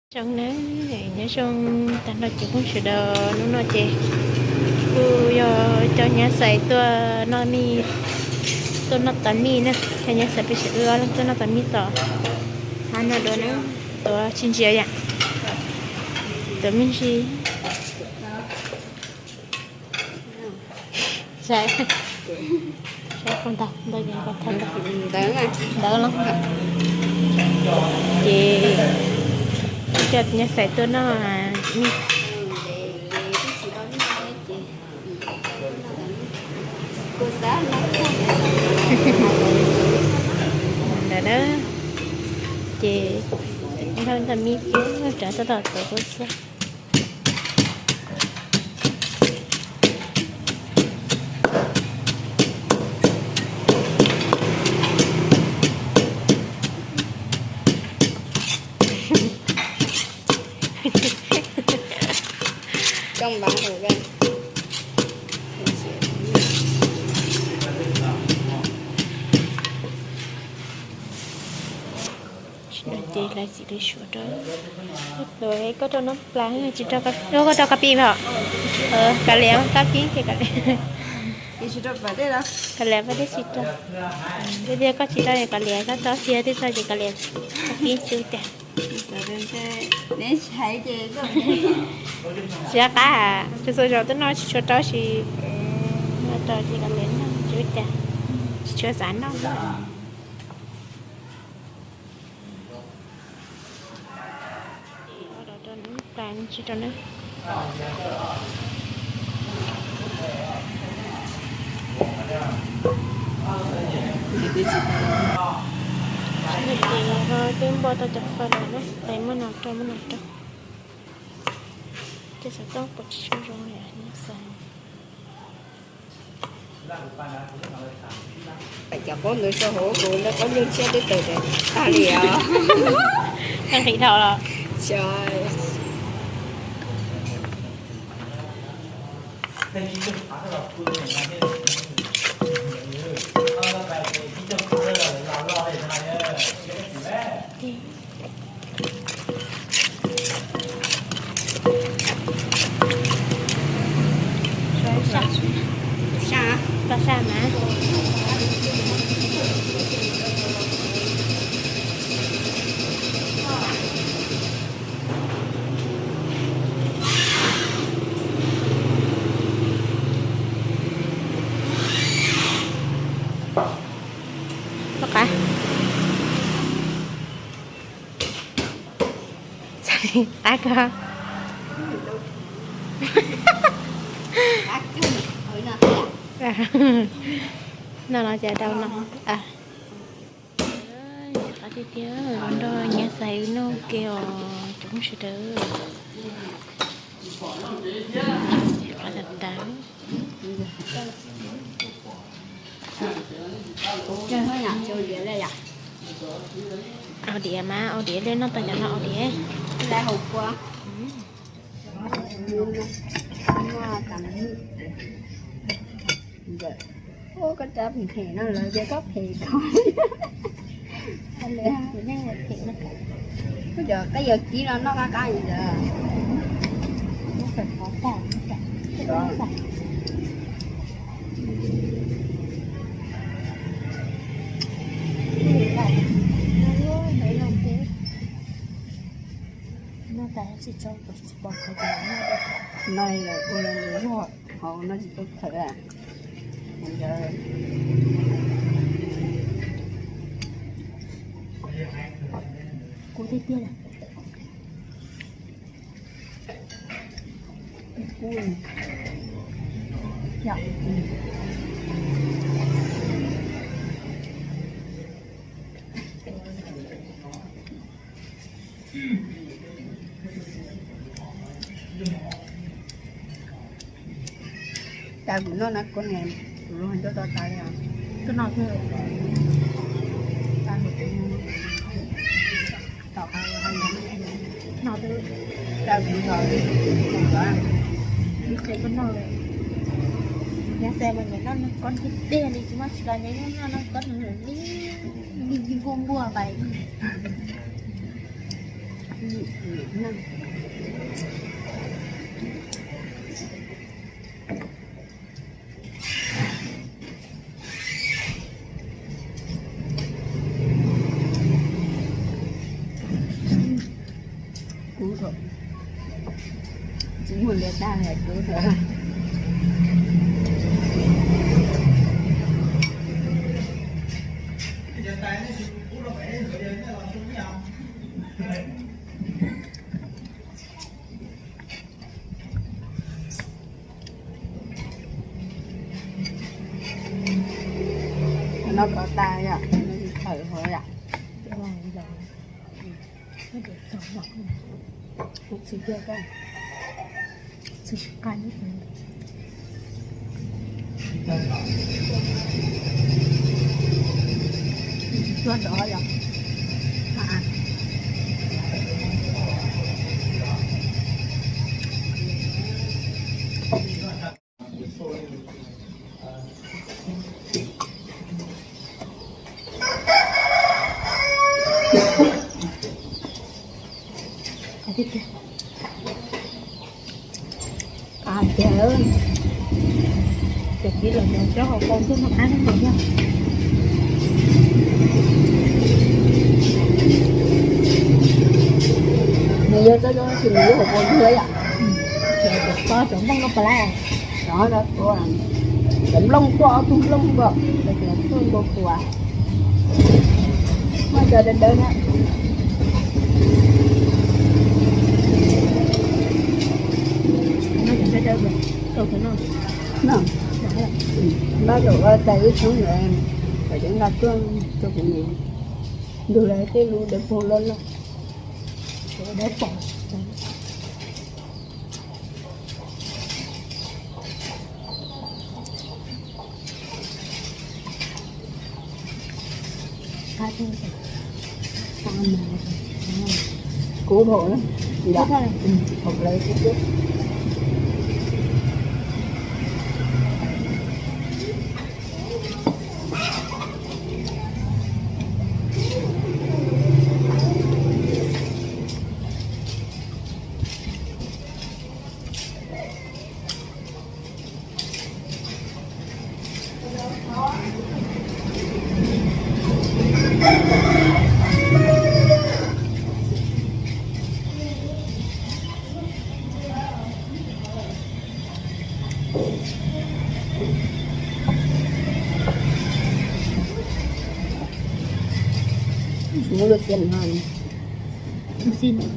Zoo na, nyob zoo tag nrho cov phooj ywg sawv daws, hnub no ces kuj yog coj nyab Xais tuaj noj, tuaj noj tas mij na, coj nyab Xais peb sawv daws tuaj noj tas mij tom hav no dua na, tuav tsis ntsia yom, tuav me ntsis. Saib, saib qhov ntawd, ntawd los. Ces coj nyab Xais tuaj noj mij ntawd na. Ces noj tag mij kiag rov tab tom tuav kua xyab. Ces lawv txiv lawv suav rau. Koj rau noj plas tsis rau, koj rau kab pib os. Kav liam kab pib ces kav liam. Kav liam pab tib si rau. Tiag tiag koj tsis rau kav liam, koj rau tiag twb txog ces kav liam kab pib tsis ua cas. Tsis qab, tsis txhua zaus twb noj tsis tshua rau si. Noj rau ces kav liam noj tsis ua cas, tsis tshua xav noj. Tsis rau na. Twb npo tau cov fawm lawm na, es muab no rau, muab no rau. Ces xov tooj puas tsis zoo zoo li xav. Cov qaub ntawd sau hauv kuv lawv qaub ntuj tshiab twb tawm tag li os. Nqis dhau los. Sa, sa mas. Qab ko. No los ces dau no. Qab tiag tiag, nrog nyab Xais wb noj ke os cov phooj ywg sawv daws. Qab tas tas. Au diav mas, au diav, lej noj tau cov no au diav. Koj rab phem phem no lawv tias koj phem koj. Koj yuav kib los noj qab qab li ntawd. Noj tas tsis tso, kuv tsis pom qhov no. Noj ua lawm zog hauv no tsis tau khaws. Kub tiag tiag lawm. Cas kuv noj na koj niam, kuv los nco tau tas li os. Koj noj xwb. Tom qab no xwb. Cas kuv noj, kuv noj. Nyab Xais mas nyiam noj nqaij koj tiag tiag li, tsis muaj tsis los nyiam noj nqaij koj li, li nquag nquag pais. Kub thaum tsis muaj liaj daj li kub thaum. No kov tas yom, no tsis tawm hauv yom. Tsuag rov yom. Qab tiag, cov txiv los cov hauv paus ntuj no qab heev yog. Nws yog txob zoo tab sis nws lub hauv paus ntuj yom. Cov Hmoob no pas lab, cov nplooj tuaj ob tug nplooj nkaus, cov tuaj npau suav. Muaj cov dawb dawb na. Npaj zaum ua tais ib tug, kom cov nqa tuaj rau kuv ntug lawv tej lub dawb paug loj loj. Kub dhau, dhau lawv kub. Muab lub xiab no, lub xiab no.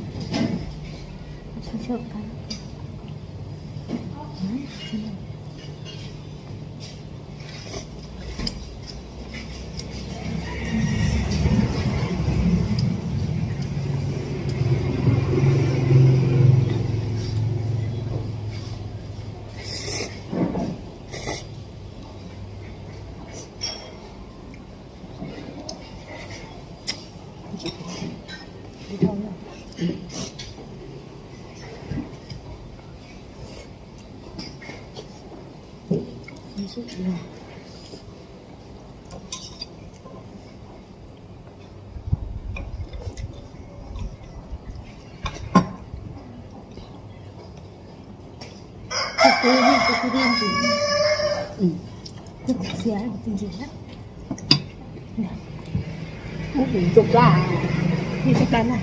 Ub, tsuj plab. Tsuj plab na.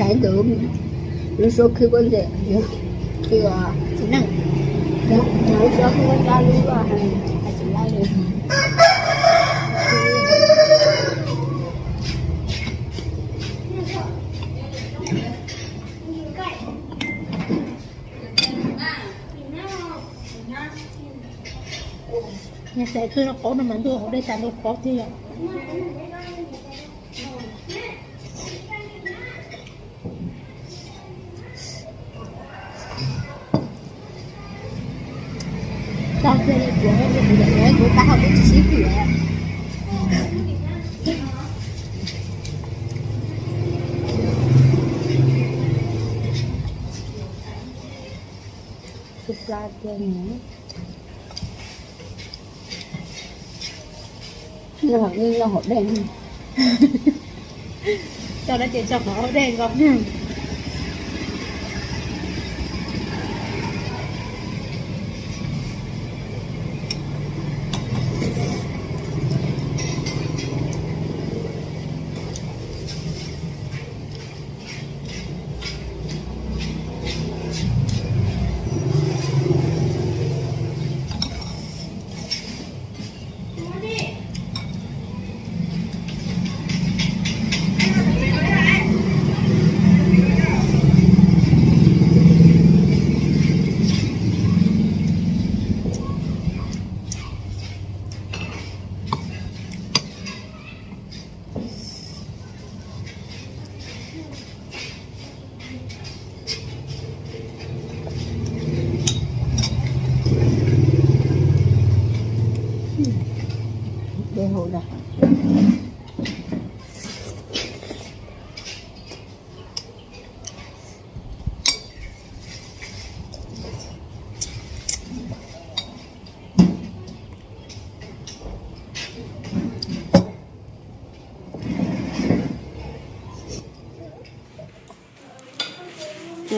Yog ib tug lub suab khwb pob ntseg, khwb txiv neej, lub suab khwb pob ntseg lub hais tsis laib li. Nyab xav twb no qaub no mas ntuj, hauv dej tas ntuj qaub thiab yom. Tau cia li kuv, kuv pab hauv dej tsis sib twm. Tus pla tiag. Noj hauv dej. Coj no ces tso qhov hauv dej nkaus.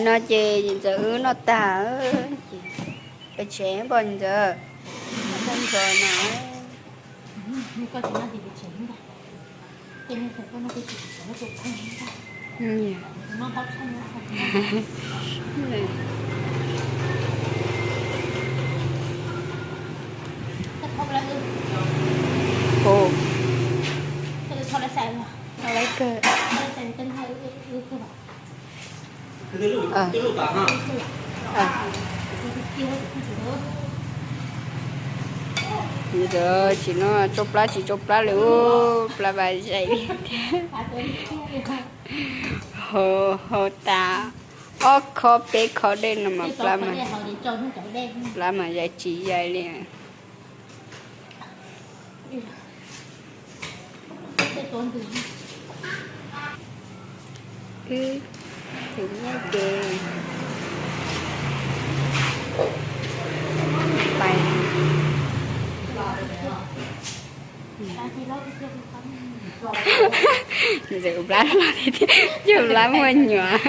No ces ntxawm wb noj tag, peb tsev npoj ntxawm, noj tag nrho no. Ntawd tsis no tsau plab tsis tsau plab li, plab mas zais li thiab. Hau, hau tas ob khob peb khob dej no mas plab mas, plab mas zais tsis zais li. Wb tus nyiaj ces pais. Ntxawm plab loj tiag tiag, yog plab muaj nyuam.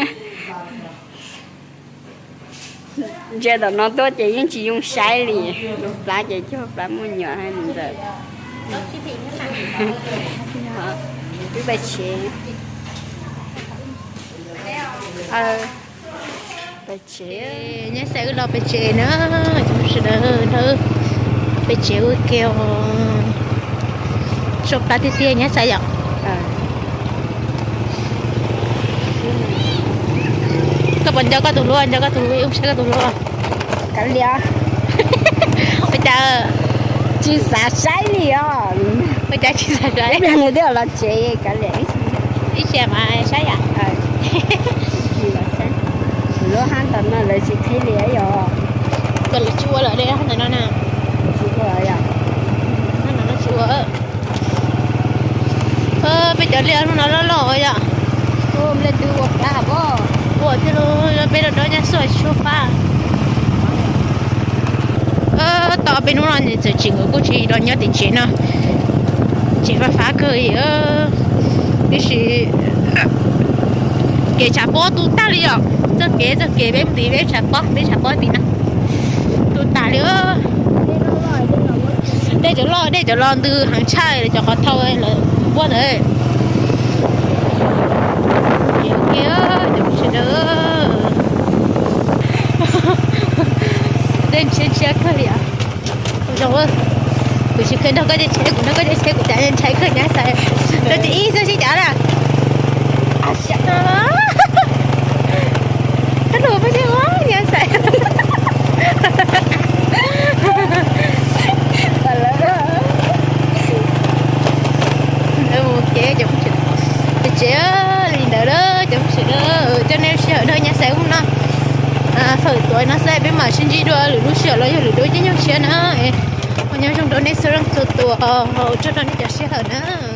Ntsia tom no tuaj ces yeej tsis zoo saib li, lub plab ces cuag plab muaj nyuam ntxawm. Wb pais tsev. Pais tsev. Nyab xav wb los pais tsev na, sawv daws nrog pais tsev ua ke os. Tsau plab tiag tiag nyab xav yom. Koj puas nco koj tus hlub, nco koj tus hlub, wb saib koj tus hlub. Kav liam. Ua cas tsis xav saib li os? Ua cas tsis xav saib? Ib pliag nws twb los tsev, kav liam. Ib pliag mas saib yam. Lub hab ntawm no lawv tsis qhib li yog. Kom lawv tsis ua lawm li hab ntawm no na. Tsis ua yom. Hab ntawm no tsis ua. Peb cov liaj hnub no loj loj yom. Ua thiab los peb rau dob nyab xuaj tsis tshua fab. Tom peb hnub no txawm tseem kuj tsis los nyob tim tsev no, tseem fab fab kawg li. Tiam sis kev tshav pob tu tag li yom. Txoj kev, txoj kev peb mus tim peb tshav pob, peb tshav pob tim no tu tas li. Dej cov loj, dej cov los ntws heev tshaj cov qhov thau lawv npuab ntawd. Dej ntshiab ntshiab kawg li. Kuv tsis nrog koj caij tsheb, kuv nrog koj caij tsheb kuv cas ntshai kawg nyab xaiv. Rau tim ib xwb sib cav na. Koj nug peb sib ua nyab xaiv. Ces li ntawd cov phooj ywg, coj nej lub sij hawm nyob xav ub no, fawm tuav no xwb, peb mam sib ntsib dua lwm lub sij hawm los yog lwm lub caij nyoog tshiab na. Ua nyob zoo rau nej txhua leej txhua tus, ua tsaug rau nej cov sij hawm na.